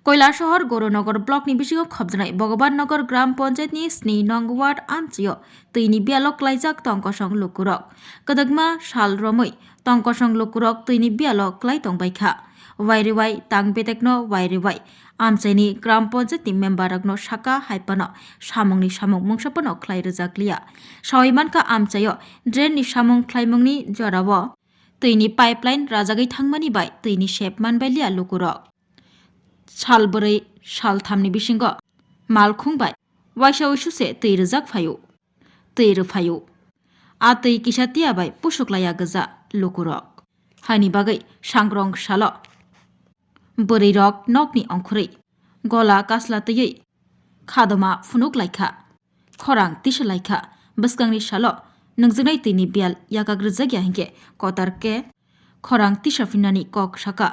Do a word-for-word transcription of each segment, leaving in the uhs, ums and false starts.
Koilasohor Goronagar block ni bisingo khopjaknai Bhagwan Nagar Gram Panchayat ni sni nong ward amchaio twi ni bialo klaijak tongkosong lukurok. Kwdwkma sal romwi tongkosong lukurok twi ni bialo klai tongbaikha. Wairewai tang betekno wairewai amchaini Gram Panchayat ni member rokno saka hai phano samungni samung mungsa phano khlai rwjakliya. Sawi mankha amchaio drain ni samung khlaimungni jorao twi ni pipeline rajagwi thangmani bai twi ni sep manbailiya lukurok. Sal bwrwi sal thamni bisingo malkhung bai waisa uisu se twi rwjak phaio, twi rwphaio. A twi kisa tiya bai pusuklaiya gwja lukurok. Haini bagwi sangrong salo bwrwirok nokni ongkhorwi gola kasla twiwi khadoma phunuk laikha. Khorang tisa laikha. Bwskangni salo nungjaknai twini biyal yakak rwjakya hinkhe kotor khe khorang tisa phinnani kok saka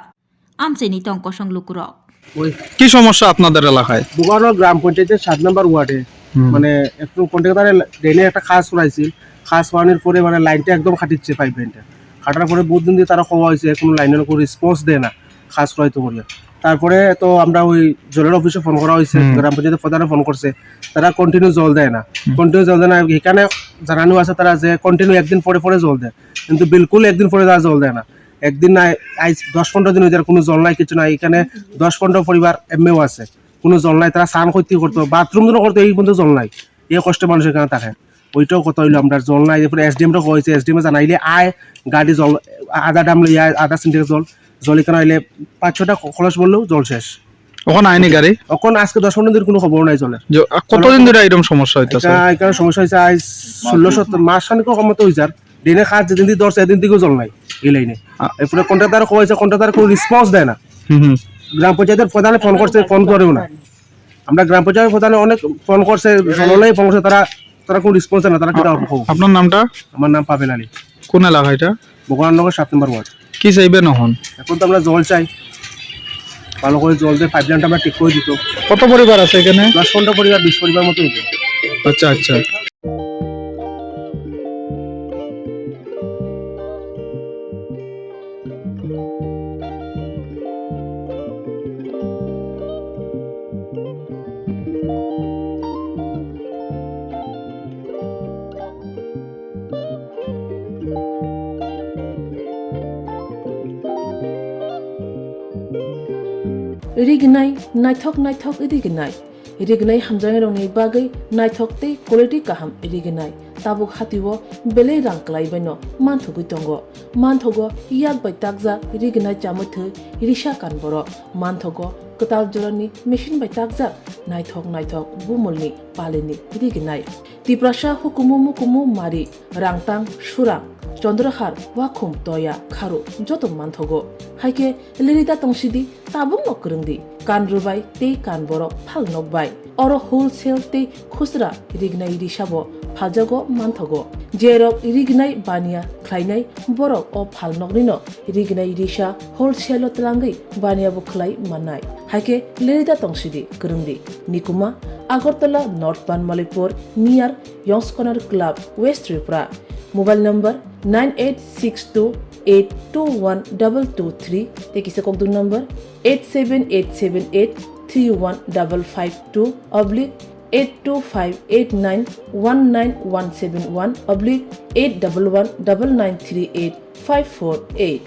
amchaini tong kosong lukurok. ওই কি সমস্যা আপনাদের এলাকায়? বুকানো গ্রাম পঞ্চায়েতের সাত নম্বর ওয়ার্ডে হুম। মানে একটু কন্ট্রাক্টরে ড্রেনে একটা খাস করাইছিল। খাস করানোর পরে মানে লাইনটা একদম খাটিচ্ছে, পাইপ লাইনটা খাটার পরে বহুত দিন দিয়ে তারা কওয়া হয়েছে, কোনো লাইনের কোনো রেসপন্স দেয় না খাস করাইতে করিয়া। তারপরে তো আমরা ওই জলের অফিসে ফোন করা হয়েছে, হুম। গ্রাম পঞ্চায়েতের প্রধানে ফোন করছে, তারা কন্টিনিউ জল দেয় না। হুম। কন্টিনিউ জল দেয় না, এখানে জানানো আছে তারা যে কন্টিনিউ একদিন পরে পরে জল দেয়, কিন্তু বিলকুল একদিন পরে তারা জল দেয় না। একদিন নাই, আজ দশ পনেরো দিন হয়ে যার কোনো জল নাই, কিছু নাই। এখানে দশ পনেরো পরিবার এমনিও আছে, কোনো জল নাই। তারা স্নান করতে করতো, বাথরুম দুটো করতো, এই পর্যন্ত জল নাই। এই কষ্টে মানুষ এখানে থাকে। ওইটাও কথা হইলো, আমরা জল নাই। এরপরে এসডিএম রা কইছে, এসডিএম এ জানাইলে আয়, গাড়ি জল, আধা ড্রাম লইয়া আয়, আধা সিন্টেক্স জল, জল এখানে হইলে পাঁচ ছটা খ-, খরচ বললেও জল শেষ। ওখানে আয়নি গাড়ি? এখন আজকে দশ পনেরো দিন কোনো খবর নাই জলের। যে, আ, কতদিন ধরে এরকম সমস্যা হইতাছে? এটা, এখানে সমস্যা হয়েছে আজ ষোলো সতেরো মাস খানিক কম মতো হয়ে যার। ড্রেনে কাজ যেদিন দিয়ে ধরছে, এদিন থেকেও জল নাই এই লাইনে। আ- এরপরে কন্ট্রাক্টর কইছে, কন্ট্রাক্টর কোনো রেসপন্স দেয় না। হুম, হুম। গ্রাম পঞ্চায়েতের প্রধানে ফোন করছে, ফোন ধরেও না। আমরা গ্রাম পঞ্চায়েত প্রধানে অনেক ফোন করছে, জনগণে ফোন করছে, তারা, তারা কোনো রেসপন্স দেয় না, তারা কিতা হবে? আপনার নামটা? আমার নাম পাবেল আলী। কোন এলাকা এটা? বকুলনগর সাত নম্বর ওয়ার্ড। কি চাইবেন এখন? এখন তো আমরা জল চাই, ভালো করে জল দিয়ে পাইপ লাইনটা আমরা ঠিক করে দিত। কত পরিবার আছে এখানে? দশ পনেরো পরিবার, বিশ পরিবার মতো হইতো। আচ্ছা, আচ্ছা। Rignai, naithok naithok rignai. Rignai hamjaknairokni bagwi naithok tei quality kaham rignai. Tabuk hatio belai rang kwlaibaino manthogwi tongo. Manthogo yak bai takjak rignai chamwi thwi risa kan borok. Manthogo kwtal jorani machine bai takjak naithok naithok bumulni palini rignai. Tiprasa hukumu mukumu mari, Rangtang, Surang, Chondrahar, Wakhum, Toya, Kharu joto manthogo. Haikhe lerida tongsidi, tabukno kwrwngdi, kan rwbai tei kan borok phalnok bai. Oro wholesale tei khusra rignai risabo phaljago manthogo. Jerok rignai baniya khlainai borok o phalnoknino rignai risa wholesale-o twlangwi baniya bo khlai mannai. Haikhe lerida tongsidi, kwrwngdi. Nikuma, Agartala North Banmalipur, near Yongs Corner Club, West Tripura. Mobile number nine eight six two eight two one double two three, tei kisa kokduk number eight seven eight seven eight three one double five two oblique eight two five eight nine one nine one seven one oblique eight double one double nine three eight five four eight.